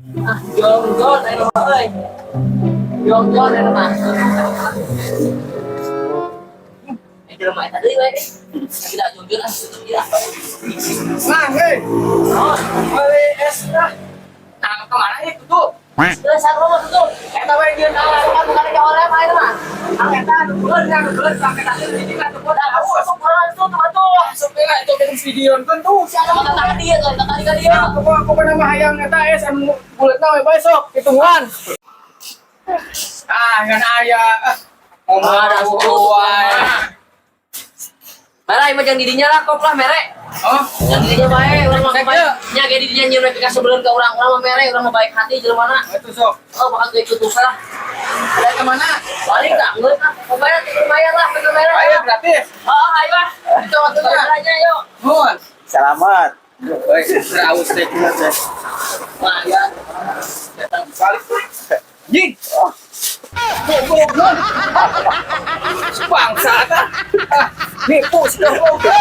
Ah, jongjon ayo mah euy. Jongjon ayo mah. Eh, jelema eta deui we. Tidak jongjon ah, tutup ieu ah. Nah, hei, Oh, beli es lah. Nah, kemana itu tuh? geus sarua mah tutup. Eta we jeung Ah, kan bukan ka oleh mah eta mah. Ah, eta nu beul, nya nu beul sampai tadi di kan tuh Udah, aus. masuk kurang tutup atuh. Asup lah itu ke video kan tuh. Si ada mah tadi ya, tadi kali ya. Aku aku pernah mah hayang eta es anu buletna we bae sok hitungan. Ah, ngan aya. Ah, ngomong Ah, wae. Mere mah jangan didinya lah kop lah mere. Oh, Yang didinya bae, urang mah Cek baik. ya. Nya ge didinya nyeun we kasebeleun ka urang, urang mah mere, urang mah baik hati jelema. Itu sok. Oh, bakal gue ikut lah. Ada kemana? Balik tak? Nggak lah. Bayar, lumayan lah, pengen merah. Ayo gratis. Oh, ayo ah. Itu waktunya. Bayarnya yuk. Nuhun. Selamat. Baik, aus teh. Lumayan. Datang balik. Jing. Goblok non. Bangsa ta. Ah, nipu sudah oke.